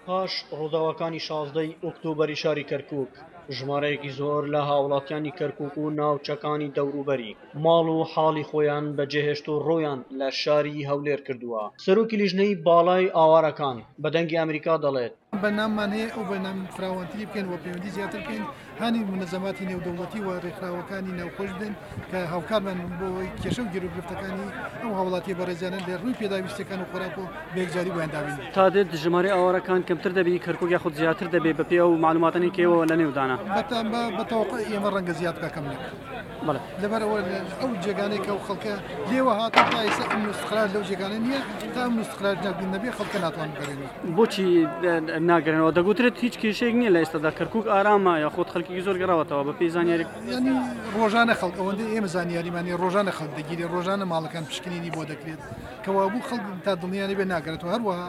پاش ڕووداوەکانی 16 ی ئۆکتۆبەری شاری کەرکووک، ژمارەیەکی زۆر لە هاوڵاتیانی کەرکووک و ناوچەکانی دەوروبەری ماڵ و حاڵی خۆیان بەجێهێشت و ڕوویان لە شاری هەولێر کردووە. سەرۆکی لیژنەی باڵای ئاوارەکان بە دەنگی ئەمریکا دەڵێت، بەرنامەمان هەیە ئەو بەرنامە فراوانتری بکەین و پەیوەندی زیاتر بکەین هانی منەزەماتی نێودەوڵەتی و ڕێکخراوەکانی ناوخۆش بدەین کە هاوکارمان بن بۆ ئەوەی کێشە و گیروگرفتەکانی ئەو هاوڵاتیە بەڕێزیانە لە ڕووی پێداویستیەکان و خۆراک و بەیەکجاری بۆیان دابین بکەین. تا دێت ژمارەی ئاوارەکان کەمتر دەبی کەرکوک یاخود زیاتر دەبێ بەپێی ئەو مەعلوماتانەی کە ئێوە لەنێودانە؟ بە تەوەقوعی ئێمە ڕەنگە زیاد بکا کەم نەکا. بەڵێ. لەبەر ئەوە ئەو جێگانەی کە ئەو خەڵکە لێوە هاتووە تا ئێستا ئەمن و ئیستقرار لەو جێگانە نییە، تا ئەمن و ئیستقرار نەبێ خەڵکە ناتوان بگەڕێنەوە. بۆچی ناگەرێنەوە؟ دەگوترێت هیچ کێشەیەک نییە لە ئێستادا کەرکوک ئارامە یاخود خەڵکێکی زۆر گەڕاوەتەوە بەپێی زانیاری. یانی ڕۆژانە خەڵک ئەوەندەی ئێمە زانیاریمان هەیە ڕۆژانە خەڵک دەگیرێت ڕۆژانە ماڵەکان پشکنینی بۆ دەکرێت کەوابوو خەڵک تا دڵنیا نەبێت ناگەڕێتەوە هەروەها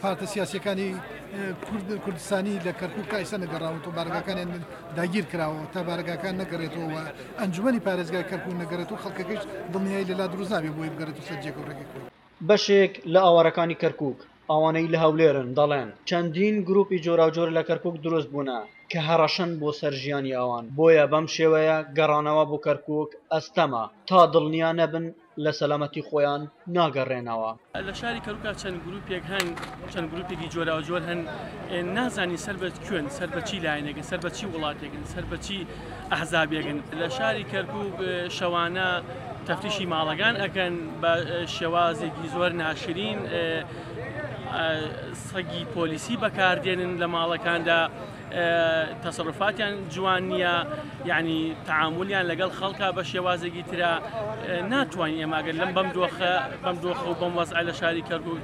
پارتە سیاسیەکانی کورد کوردستانی لە کەرکوک تا ئێستا نەگەڕاونەتەوە بارەگاکانیان داگیر کراوە تا بارەگاکان نەگەڕێتەوە و ئەنجومەنی پارێزگای کەرکوک نەگەڕێتەوە خەڵکەکەش دڵنیایی لەلا دروست نابێت بۆی بگەڕێتەوە سەر جێگە و ڕێگەی خۆی. بەشێک لە ئاوارەکانی کەرکوک ئەوانەی لە هەولێرن دەڵێن، چەندین گروپی جۆراوجۆر لە کەرکوک دروست بوونە کە هەڕەشەن بۆ سەر ژیانی ئەوان، بۆیە بەم شێوەیە گەڕانەوە بۆ کەرکوک ئەستەمە، تا دڵنیا نەبن لە سەلامەتی خۆیان ناگەڕێنەوە. لە شاری کەرکوکا چەند گروپێک هەن، چەند گروپێکی جۆراوجۆر هەن، نازانین سەر بە کوێن، سەر بە چی لایەنێکن، سەر بە چی وڵاتێکن، سەر بە چی ئەحزابێکن. لە شاری کەرکوک شەوانە تەفتیشی ماڵەکان ئەکەن بە شێوازێکی زۆر ناشرین، سەگی پۆلیسی بەکاردێنن لە ماڵەکاندا. تەسەروفاتیان جوان نییە یعنی تەعامولیان لەگەڵ خەڵکا بە شێوازێکی ترە ناتوانین ئێمە ئەگەر لەم بەم دۆخە بەم دۆخە و بەم وەزعە لە شاری کەرکوک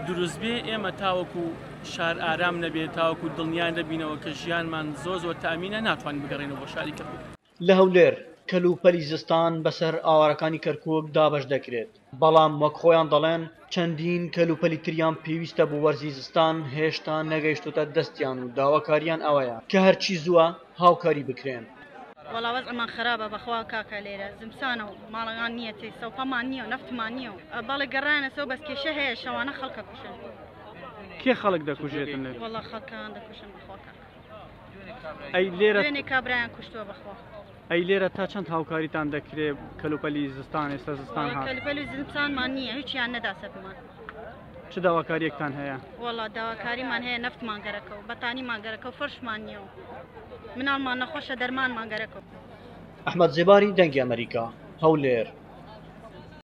دروست بێ ئێمە تاوەکو شار ئارام نەبێت تاوەکو دڵنیا نەبینەوە کە ژیانمان زۆر زۆر تامینە ناتوانین بگەڕێنەوە بۆ شاری کەرکوک. لە هەولێر کەلوپەلی زستان بەسەر ئاوارەکانی کەرکوک دابەش دەکرێت، بەڵام وەک خۆیان دەڵێن چەندین کەلوپەلی تریان پێویستە بۆ وەرزی زستان هێشتا نەگەیشتۆتە دەستیان و داواکاریان ئەوەیە کە هەرچی زووە هاوکاری بکرێن. وەڵا وەزعمان خەرابە بەخوا کاکە لێرە زمسانە و ماڵەکان نیە تێ سەوپەمان نیە و نەفتمان نیە و بەڵێ گەڕایانەسەوە بەس کێشە هەیە شەوانە خەڵک ئەکوژن. کێ خەڵک دەکوژێتن لێرە؟ وەڵا خەڵکان دەکوژن بەخوا کاکە. ئەی لێرە دوێنێ کابرایان کوشتووە بەخوا. ئەی لێرە تا چەند هاوکاریتان دەکرێ کەلوپەلی زستان ئێستا زستان هات؟ کەلوپەلی زستانمان نییە هیچیان نەدا سەرمان. چ داواکاریەکتان هەیە؟ وەڵا داواکاریمان هەیە نەفتمان گەرەکە و بەتانیمان گەرەکە و فەرشمان نییە و مناڵمان نەخۆشە دەرمانمان گەرەکە. ئەحمەد زێباری دەنگی ئەمەریکا، هەولێر.